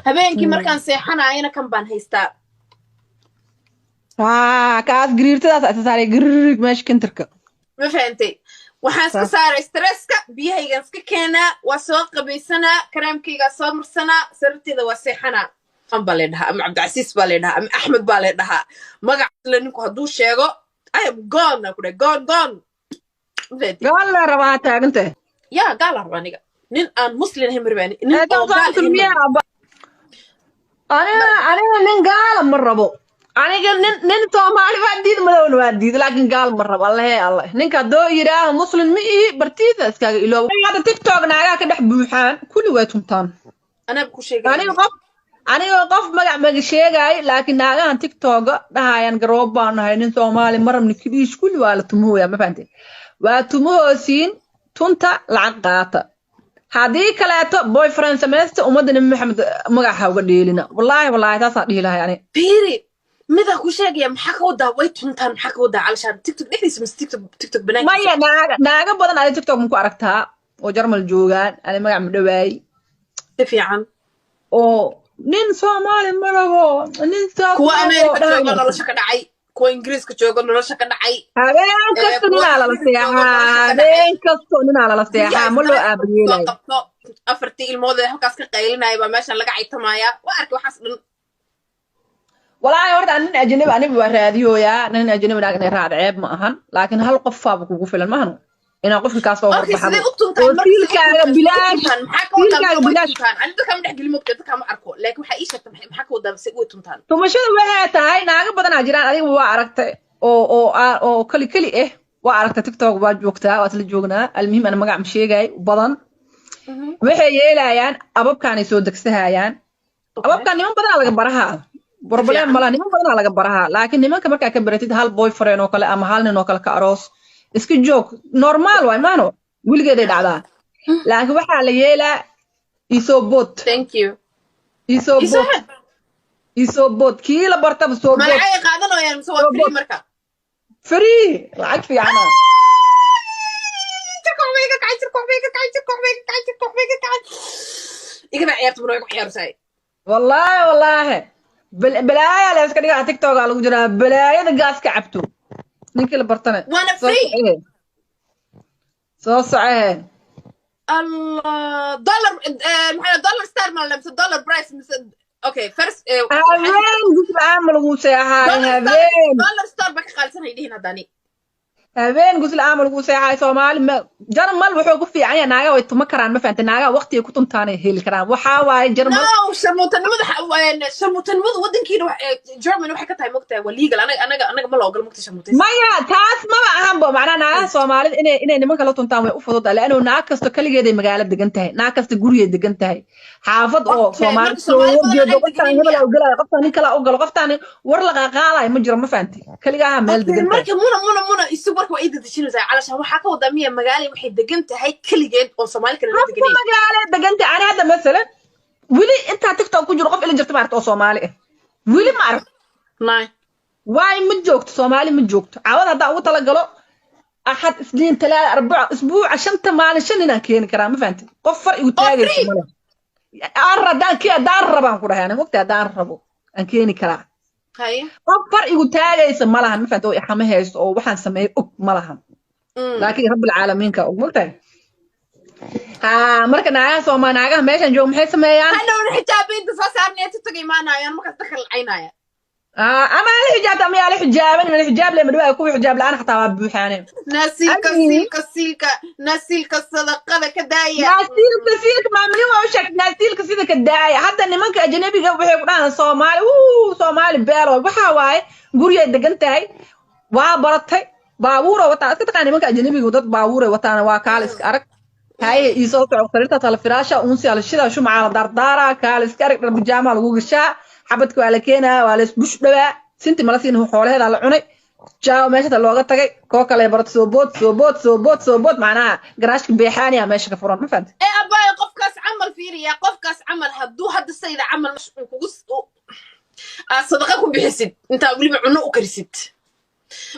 Habeenkii markaan seexanayana kan baan haystaa. Haa, kaas gariirtadaas isa saaray, gariir meesha kintirka. Ma fahantay? Waxaan iska saaray stresska, biyahaygaan iska keenaa, waa soo qabaysanaa, kareemkaygaa soo marsanaa, sariirteeda waa seexanaa. An baa lay dhahaa, ama Cabdicasiis baa lay dhahaa, ama Axmed baa lay dhahaa. Magac le ninku hadduu sheego, I am gone, aan ku dhahay, gone, gone. Ma fahantay? Gaal la rabaa taagantah. Yaa gaal raba? Aniga nin aan muslim ahayn marba, nin oo gaal ahayn marba. Aniga nin gaala ma rabo. Aniga nin Soomaali waa diid, madowna waa diid, laakiin gaal ma rabo. Allehe, alle, ninka haddoo yidhaaha "Muslim ma ihi", bartiida iskaaga iloobo. Hadda TikTok naagaha ka dhex buuxaan kulli way tuntaan. Anaa ku sheegay. Aniga qof magac maga sheegay, laakiin naagahan TikToka dhahayaan "Garoob baan nahay, nin Soomaali ma rabni", kidhiish kulli waa la tumahooya. Ma fahantay? Waa tumahoosiin. Tunta, lacag qaata. Haddii kaleeto boyfriend samaysta. Ummadda Nabi Maxamed magaca uga dheelina. Wallaahi, wallaahi, taasaan dhihi lahay ani. Fiiri, midaa ku sheegaya. Maxaa ka wadaa "way tuntaan"? Maxaa ka wadaa calashaan? TikTok dhexdiisa mise TikTok banaankiisa? Maya, naaga badan adi TikTok ma ku aragtaa oo Jarmal joogaan? Ani magac ma dhawaay. Si fiican. Oo "Nin Soomaali ma rabo, nin saas Kuwa ma rabo" Ameerika dhahaya. jooga nolosha ka dhacay, kuwa Ingiriiska jooga nolosha ka dhacay. Habeen kasta kuwa ninaa lala Sweden jooga seexaa. nolosha ka dhacay. Habeen kasto ninaa lala seexaa, ma loo soo aabayeelayo. qabto afartii ilmood ee halkaas ka qaylinaya baa meeshan laga caytamaaya. Waa arkay waxaas dhan. Walaahi, horta nin ajnabi aniga waa raadiyooyaa. Nin ajnabi naag inay raacdo ceeb ma ahan, laakiin hal qof faaba kugu filan mahano inaa qofki kaa soo Okay, horbaxdo sidee u tuntaan oo marka? Sidee u siilkaaga tuntaan? bilaash Tuntaan maxaa ka wadaa? siilkaaga Way bilaash. tuntaan, ani dadka ma dhex gelin, mogta, dadka ma arko, laakiin waxaa ii sheegta maxaa ka wadaa se way tuntaan? Tumashada waxay tahay, naago badanaa jiraan, adiga waa aragtay, oo keli keli ah waa aragtay. TikTok waa joogtaa, waa isla joognaa. Almuhim, ana magac ma sheegay. Badan waxay yeelayaan, ababkaanay soo degsahayaan. Ababkan niman badanaa laga barahaa, problem Fiican. malaha, niman badanaa laga barahaa. Laakiin nimanka markaa ka baratid hal boyfriend oo kale ama hal nin oo kale ka aroos, iska joog, normal waay maano, weligeeday dhacdaa. Laakiin waxaa la yeelaa isoo bood. Thank you. Isoo Isoo bood, isoo bood, kii la bartaba soo Ma bood. lacag ay qaadanayaan mise waa Soo free? bood. Marka Free, lacag fiicana. Jirka waxba iga kacay, jirka waxba iga kacay, jirka waxba iga kacay, jirka waxba iga kacay. Igaba ciyaarta muna igu ciyaarsaay. Wallaahi, wallaahi, balaaya la iska dhigaa. TikToka lagu jiraa, balaayada gaas ka cabto ninkii la bartana. Waana Soo free. socehe, soo socehe. Allah, dollar, maxaa dollar star ma la mise dollar price mise? Okay, first Habeen gus la'aan ma lagu seexaayo. Dollar star. Habeen. Dollar star ba ka qaalisan ay dhihin haddani. Habeen gus la'aan ma lagu seexaayo. Soomaali ma Jarmal wuxuu ku fiican yahay, naaga way tuma karaan, ma fahantay? Naagaa waqti ay ku tuntaanay heli karaan. Waxaa waaye Jarmal. No, sharmuutanimadu wadankiina Germany waxay ka tahay, mogtahay, waa legal. Anaga ma la ogola, mogtahay, sharmuutaysa. Maya, taas maba ahanbo. Macnaha naagaha Soomaalida inay nimanka la tuntaan way u fududahay, laanno naag kasto kaligeeday magaalo degan tahay, naag kasta gurigay degan tahay, xaafad oo Okay, Soomaali marka Soomaali soo badan jeedo ay qoftaan degan hebel yihiin. u galaayo, qoftaan nin kala u galo, qoftaan war la qaaqaadayo ma jiro, ma fahanti? Kaligaaha meel degan tahay. Marka Muna isu marka waa ii dadejinaysaa. Calashaan waxaa ka wadaa miya, magaala waxay degan tahay keligeed oo Soomaali kale la Qofka deganayn? Magaalo degan tahay. Ani hadda masalan weli intaa TikTok ku jiro qof ila jirta ma aragta oo Soomaali ah? Weli ma arag. Nay. Waay, ma joogto, Soomaali ma joogto. Caawad haddaa ugu talagalo, Axad, Isniin, Talaada, Arbaco, isbuuca shanta maalin shan ninaan keeni karaa, ma fahanti? Qof far igu Oo taagaysa free. male. Aan haddaan ke haddaan rabaan ku dhahay, ani mogta, haddaan rabo aan keeni karaa. Haye. Qof far igu taagaysa ma lahan, ma fahanti? Oo ixama haysto oo waxaan sameeyey og ma lahan. Laakiin Rabbilcaalamiinka og, mogtahay? Ha, marka naagaha Soomaa, naagaha meeshan jooga maxay sameeyaan? Hadhowna xijaabiinta soo saarnaya, TikTok imaanayaan, markaas dadka lacaynaya. Ama ala xijaabta ama yaa la xijaaban, la xijaab le madhawaay, kuwa xijaab la'aan xataa waa buuxaane. Nasiilka siilka siilka nasiilka sadaqada ka daaya. Naasiilka siilka maamulin waa u sheegtay, naasiilka sida ka daaya. Hadda nimanka ajnabiga waxay ku dhahaan "Soomaali, wuu Soomaali beelo." Waxaa waaye guriyay degan tahay, waa baratay, baabuura wataan, iska taqaan nimanka ajnabiga dad baabuuray wataan, waa kaal iska arag. Haye, ii soo soco, sariirtaas la firaasha, unsi la shidaa, shumacaa la daardaara, kaal iska arag, dhar bijaamaa lagu gashaa, xabadka waa la keenaa, waa la isbush dhawaa, sinti mala siin, xoolaheeda la cunay, jaaw meeshata looga tagay, koo kale barto, soo bood, soo bood, soo bood, soo bood. Macnaha garaashka beexaaniya meesha ka furan, ma fahamtay? Ee abaayo, qofkaas camal fiiriya, qofkaas camal hadduu hadda sayda camal uu kugu aad sadaqa ku bixisid, intaa weliba cunno u karisid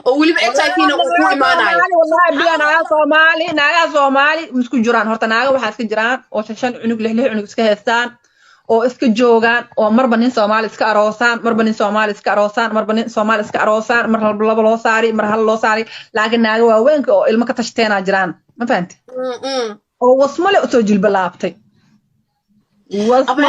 oo weliba HIV na uu ku imaanayo. Wallahi bila, naagaha Soomaali, naagaha Soomaali isku jiraan. Horta naaga waxaa iska jiraan oo shan shan cunug, lix lix cunug iska haystaan. Oo iska joogaan oo marba nin Soomaali iska aroosaan, marba nin Soomaali iska aroosaan, marba nin Soomaali iska aroosaan, mar laba loo saari, mar hal loo saari, laakiin naaga waaweynka oo ilmo ka tashteenaa jiraan, ma fahanti? Oo wasmale usoo jilbalaabtay. Aba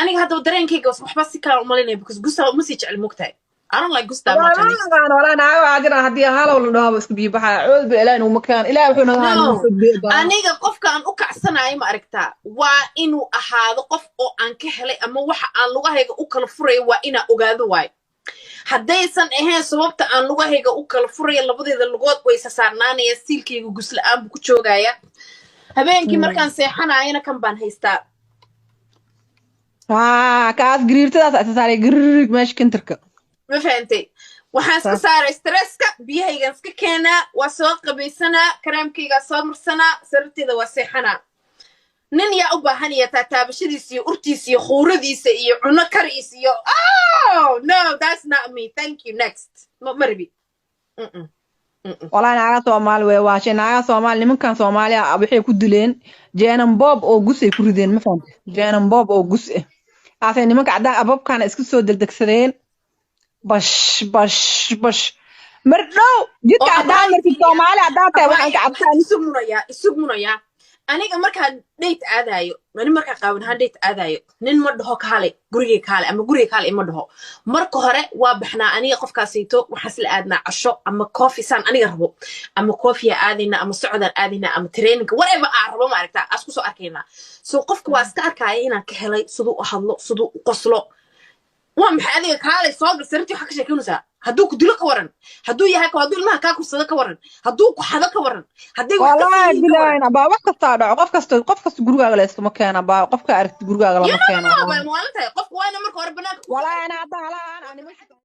aniga haddaba dareenkayga waxba si kala umalinaya because gusta uma sii jecel, mogtahay? I don't like gusta much aniga. Walaa, naaga waxaa jiraan haddii halow la dhaho iska biyo baxaya. Cood ba Ilaah nuguma keen. Ilaah wuxuu naga No. Aniga qofka aan u kacsanayo, ma aragtaa, waa inuu ahaado qof oo aan ka helay ama waxa aan lugahayga u kala furayo waa inaa ogaado waayo. Haddaysan ahayn sababta aan lugahayga u kala furayo, labadeeda lugood way isa saarnaanaya, siilkayga gusla'aan buu ku joogaya. Habeenkii markaan seexanayana kan baan haystaa. Haa, kaas gariirtadaas isa saaray, gariir meesha kintarka. Ma fahantay? Waxaan iska saaray stresska, biyahaygaan iska keenaa, waa soo qabaysanaa, kareemkaygaa soo marsanaa, sariirteeda waa seexanaa. Nin yaa u baahanaya taataabashadiisa iyo urtiisa iyo khuuradiisa iyo cuno kariis iyo? Oh no, that's not me, thank you, next. Ma rabi. Walaahi naaga Soomaali way waashay. Naaga Soomaali, nimankan Soomaaliya ah waxay ku dileen jeenan boob oo gus ay ku rideen, ma fahantay? Jeenan boob oo gus ah aasay nimanka caddaan ababkana iska soo degdegsadeen, bash bash bash. Mar dhow jidka Oo haddaan martid, Soomaali haddaan tahay, waxaan ka cabsaa. Isug munayaa, isug munayaa. Aniga markaan date aadayo, ani markaan qaawan ahaan date aadayo, nin ma dhaho "Kaale gurigay, kaale" ama "Guriga kaale" ima dhaho. Marka hore waa baxnaa aniga qofkaasayto, waxaan isla aadnaa casho ama coffee saan aniga rabo, ama coffee aadaynaa ama socdaan aadaynaa ama traininka, whatever aan rabo, ma aragtaa, asku soo arkaynaa. So qofka waa iska arkaya inaan ka helay, siduu u hadlo, siduu u qoslo. Waa maxay adiga "Kaalay, soo gal sariirtii"? Waxaa ka sheekeynaysaa hadduu ku dilo ka waran, hadduu yahay, hadduu ilmaha kaa kursado ka waran, hadduu ku xado ka waran, hadday wax ka Wallaahi siiyiin ka waran. Bilayn abaa, wax kastaa dhaco. Qof kasta gurigaaga la iskama keena abaa. Qofka aragti gurigaaga lama keeno. Waa maalintahay qofka waa ina marka hore banaanka Wallaahi ana hadda halaan anima.